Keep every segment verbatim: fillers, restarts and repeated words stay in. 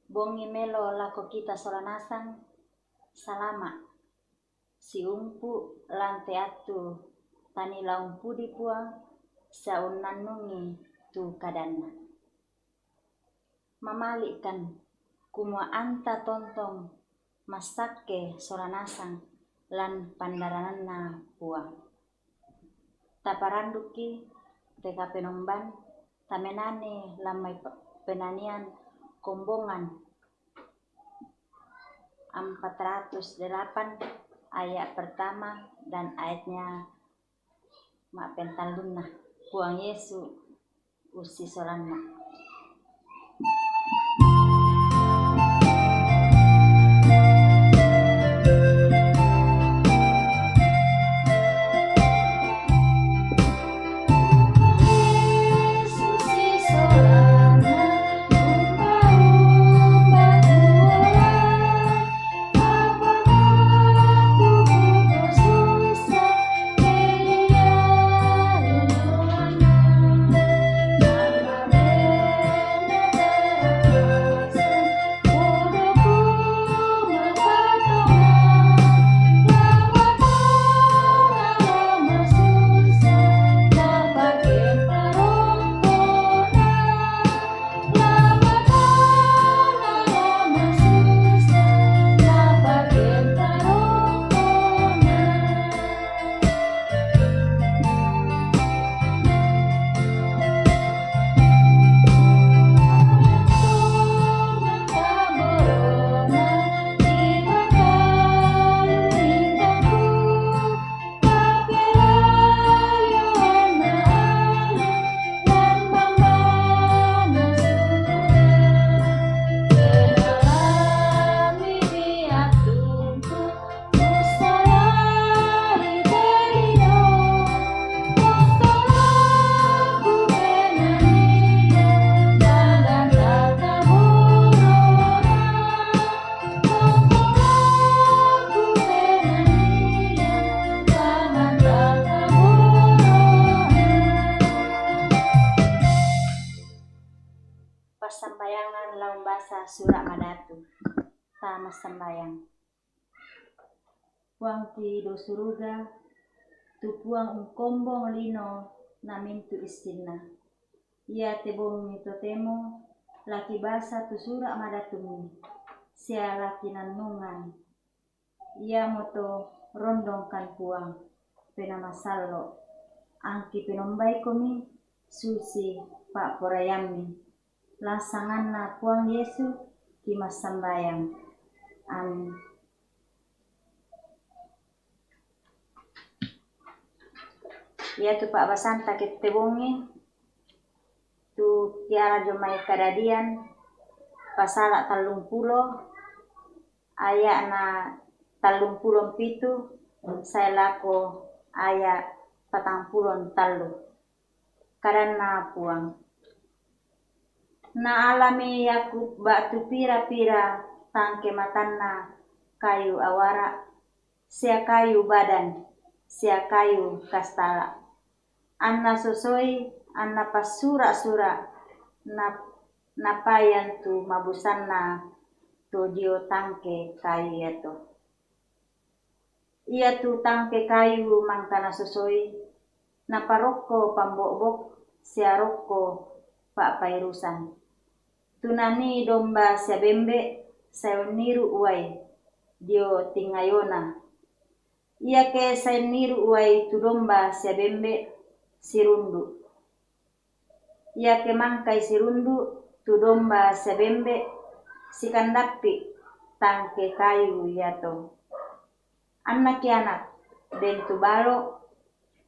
Bongi melo lako kita sola nasang, salama'. Siumpu' lan te attu tanilaumpu di Puang, sia unnannungi tu kadanNa. Mamali'kan, kumua anta tontong massakke sola nasang lan pandarananNa Puang. Taparandukki te kapenomban, tamenani lan mai pe-, penanian kombongan empat ratus delapan ayat pertama dan ayatnya ma'pentallunna. Puang Yesu ussisolanna. Passambayangan lao umbasa Sura' Madatu. Tamassambayang. Puangki dao suruga, tu Puang ungkombong lino na mintu' issinna. Iate bongi totemo lakibasa tu Sura' Madatummi, sia lakinannungang. Iamoto rondongkan Puang, Penaa Masallo', angki penombaikomi susi pa'poraiammi. Lan sanganNa Puang Yesu kimassambayang. Amin. Iatu pa'basanta tette bongi, tu kiarajo mai Kadadian, pasala' tallumpulo, aya'na tallumpulo pitu sae lako aya' patangpulo tallu. Kadanna Puang. Naalami Yakub ba'tu pira-pira tangke matanna kayu awara', sia kayu badan, sia kayu kastala'. Anna sosoi, anna passura'-sura', na-, napayan tu mabusanna to dio tangke kayu iato. Iatu tangke kayu mangka nasosoi, naparokko pambo'bok sia rokko pa'pairusan. Tu nanii domba sia bembe' sae unniru' uai dio tingngayona. Iake sae unniru' uai tu domba sia bembe', sirundu'. Iake mangkai sirundu' tu domba sia bembe', sikandappi' tangke kayu iato. Anna kiana', den tu balo',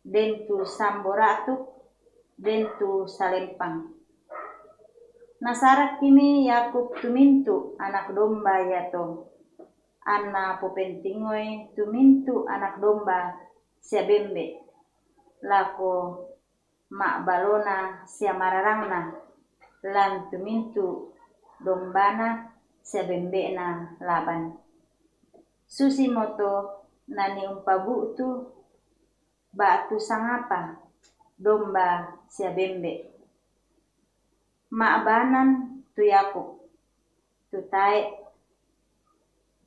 den tu sambo ra'tuk, den tu salempang. Nasarakkimi Yakub tu mintu' anak domba iato, anna popentingoi tu mintu' anak domba sia bembe' lako ma'balona sia mararangna lan tu mintu' dombana sia bembe'na Laban. Susimoto nanii umpabu'tu ba'tu sangapa domba sia bembe'. Ma'banan tu Yakub. tu tae'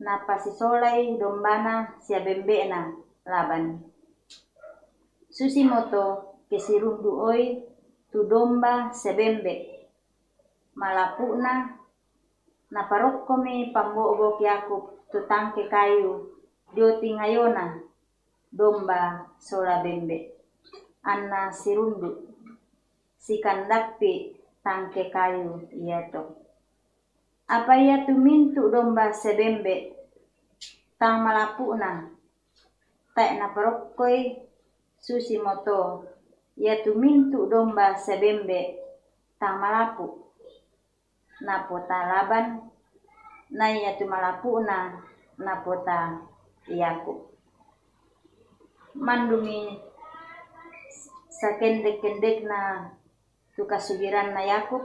napasisolai dombana sia bembe'na Laban. Susimoto ke sirundu' oi tu domba sia bembe'. Malapu'na naparokkomi pambo'bok Yakub tu tangke kayu dio tingayona domba sola bembe', anna sirundu', sikandappi tangke kayu iato. Apa iatu mintu' domba sia bembe' tang malapu'na, tae' naparokkoi, susimoto iatu mintu' domba sia bembe' tang malapu', napota Laban, na iatu malapu'na napota Yakub. Mandumi sakendek-kendekna tu kasugiranna Yakub,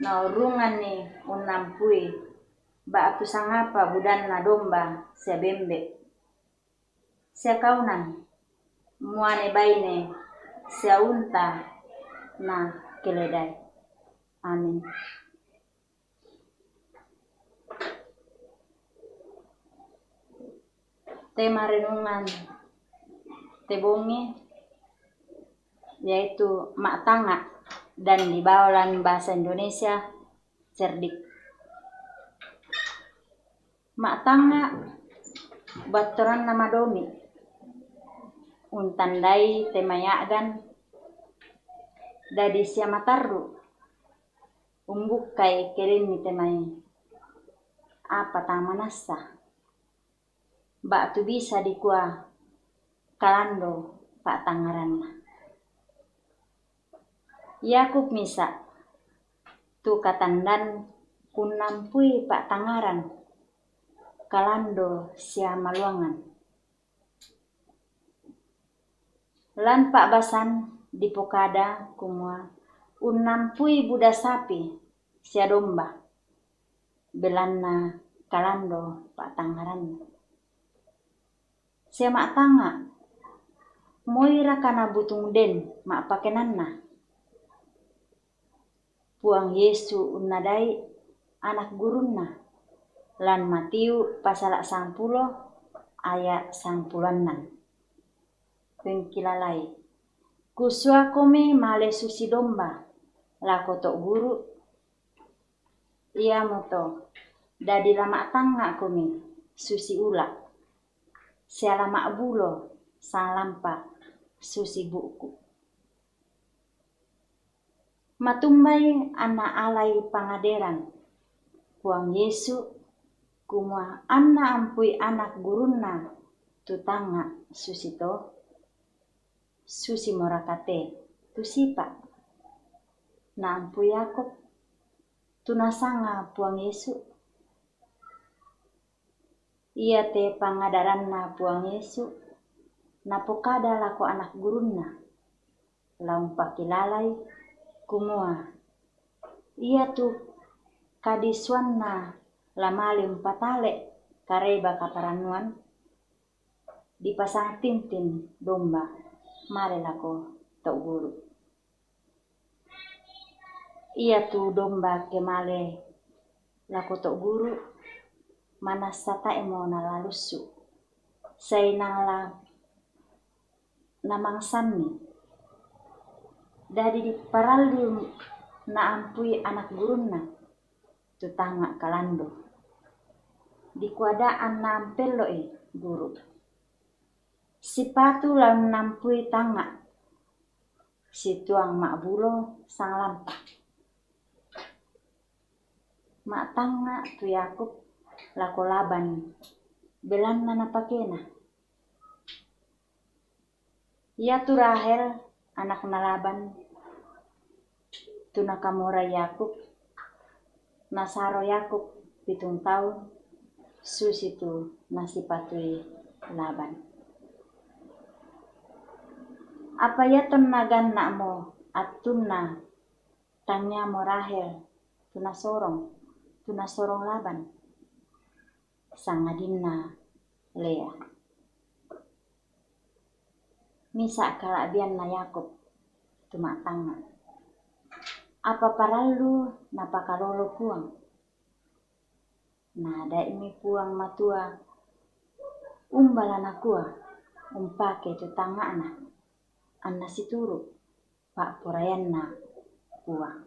naurunganni unnampui ba'tu sangapa budanna domba sia bembe', sia kaunan, muane baine sia unta na keledai. Amin. Tema renungan te bongi yaitu ma'tangnga', dan dibawa lan bahasa Indonesia cerdik. Ma'tangnga' battoranna madomi', untandai te maya'gan dadi sia matarru', umbukkai kerenni te mai apa tang manassa, ba'tu bisa dikua kalando pa'tangngaranna. Yakub misa' tu katandan unnampui pa'tangngaran, kalando sia maluangan. Lan pa'basan dipokada kumua unnampui buda sapi sia domba, belanna kalando pa'tangngaranna. Sia ma'tangnga', moiraka nabutung den ma'pakenanna? Puang Yesu unnadai ana' gurunna, lan Matiu pasala' sampulo aya' sampulo annan. Pengkilalai, kusuakomi male susi domba lako to' guru', iamoto dadi la ma'tangnga'komi susi ula', sia la ma'bulo sanglampa susi bu'ku. Matumbai anna alai pangaderan Puang Yesu, kumua anna ampui ana' gurunna tu tangnga' susito? Susimoraka te tu sipa' naampui Yakub, tu nasanga Puang Yesu? Iate pangadaranna Puang Yesu napokada lako ana' gurunna, la umpakilalai, kumua iatu kadisuanna la male umpatale' kareba kaparannuan, dipasang tintin domba male lako to' guru'. Iatu domba ke male lako to' guru', manassa tae'mo nala lussu, sai nala namangsanni. Dadi diparallu naampui ana' gurunna tu tangnga' kalando. Dikua daa anna ampello'i guru'. Sipatu la unnampui tangnga', situang ma'bulo sanglampa. Ma'tangnga' tu Yakub lako Laban, belanna napakena. Iatu Rahel, anakna Laban, tu nakamorai Yakub, nasaro Yakub pitung taun, susitu nasipatui Laban. Apa iatonna ganna'mo attunna, tangiamo Rahel tu nasorong, tu nasorong Laban, sangadinna Lea. Misa' kala'bianna Yakub tu ma'tangnga'. Apa parallu napakalolo Puang? Nada'mi Puang Matua, umba la nakua, umpake tu tangnga'na, anna situru' pa'poraianna Puang.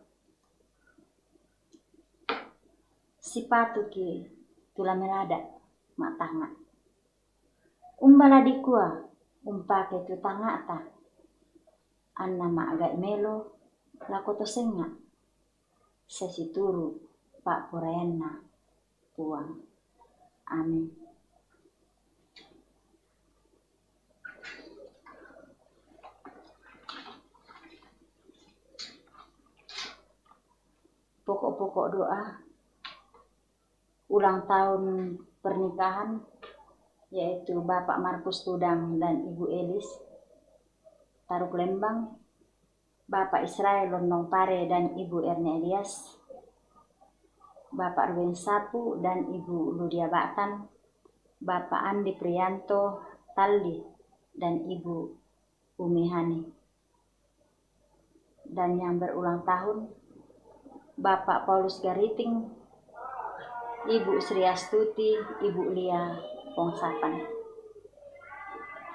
Sipatuki' tu la melada' ma'tangnga'. Umba la dikua umpake tu tangnga'ta, anna ma'gai' melo lako to senga', sasituru' pa'poraianna Puang. Amin. Pokok-pokok doa ulang tahun pernikahan, yaitu Bapak Markus Tudang dan Ibu Elis Taruk Lembang, Bapak Israel Londong Pare dan Ibu Erni Elias, Bapak Ruben Sapu dan Ibu Ludia Batan, Bapak Andi Prianto Talli dan Ibu Umi Hani. Dan yang berulang tahun, Bapak Paulus Gariting, Ibu Sri Astuti, Ibu Lia Pongsapan,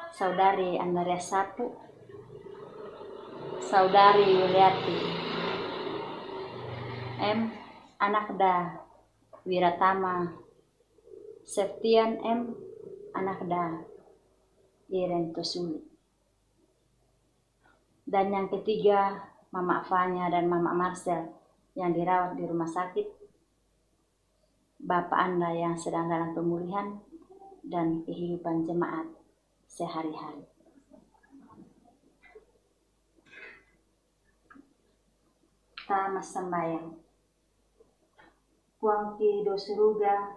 Saudari Andarias Sapu, Saudari Yuliati M, anakda Wiratama Septian M, anakda Iren Tosuli. Dan yang ketiga, Mama Fanya dan Mama Marcel yang dirawat di rumah sakit, Bapak Anda yang sedang dalam pemulihan, dan kehidupan jemaat sehari-hari. Ta massambayang. Puangki do suruga,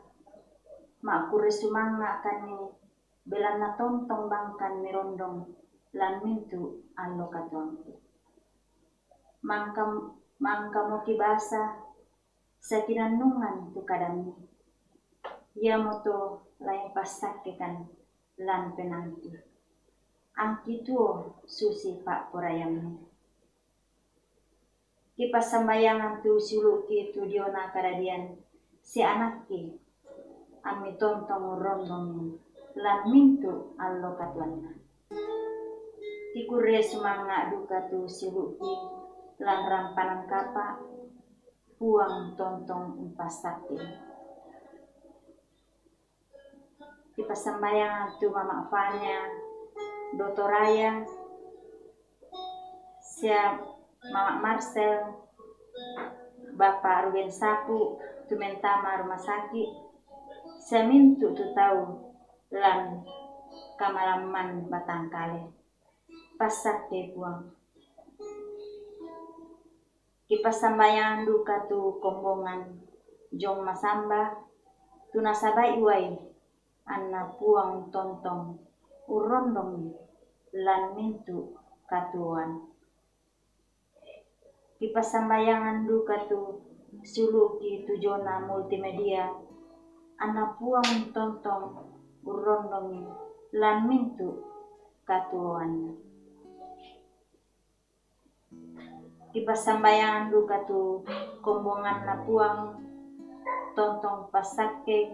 makkurre sumangnga' kanni, belanna tontong bangkan mirondong lan mintu' allo katuoangki. Mangkam-, mangkamoki basa, sakinannungan tu kadammi. Iamoto laing passakkekan lan penaangki. Angki tuo susi pa'poraiammi. Kipassambayangan tu siulu'ki tu diona kadadian, sia anakki, ammi tontong urrondongi lan mintu' allo katuoanna. Kikurre sumangnga' duka tu siulu'ki lan rampanan kapa', Puang tontong umpassakke. Kipassambayang tu Mama Fanya, Dotoraya, sia Mama Marcel, Bapak Ruben Sapu, tu mentama rumah sakit, sia mintu' tu tau lan kamalamman batangkale. Passakke Puang. Kipassambayang duka tu kombongan Jong Masamba, tu nasabai uai, anna Puang tontong urrondongi lan mintu' katuoan. Kipassambayangan duka tu siulu'ki tu diona multimedia, anna Puang tontong urrondongi lan mintu' katuoanna. Kipassambayangan duka tu kombonganna Puang, tontong passakke,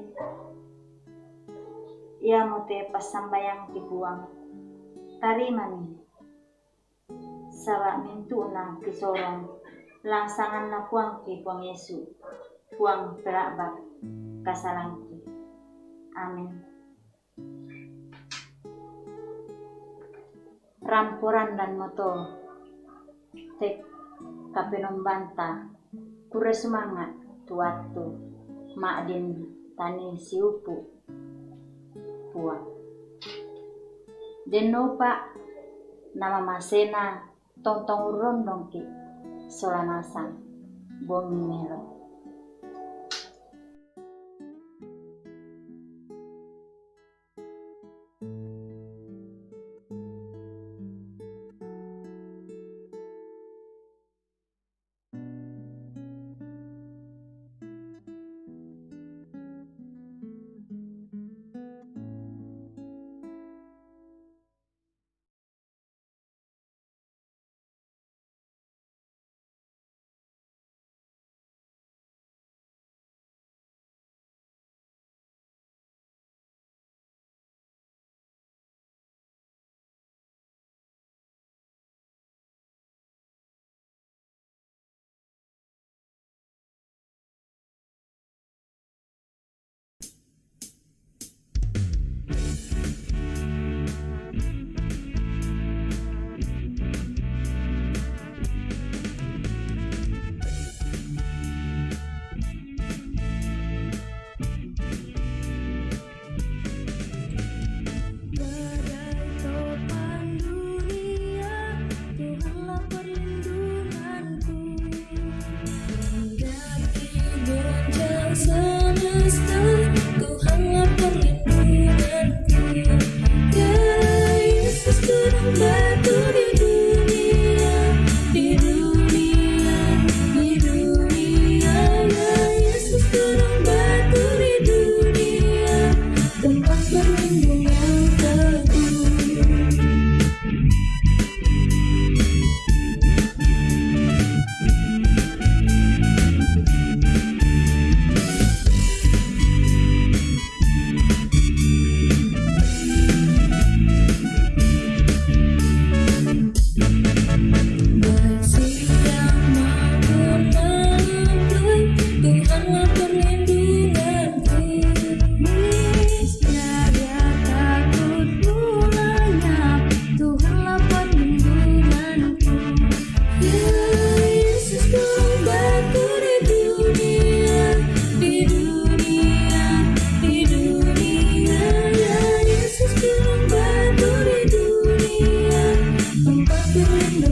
iamote passambayangki Puang. Tarimami, saba' mintu'na kisorong lan sanganna Puangki Puang Yesu, Puang pela'bak kasalangki. Amin. Ramporandanmo to te kapenombanta, kurre sumangnga' tu attu ma'din tanii siupu' Puang. Dennopa namamasena tontong urrondongki' sola nasang bongi melo. Doing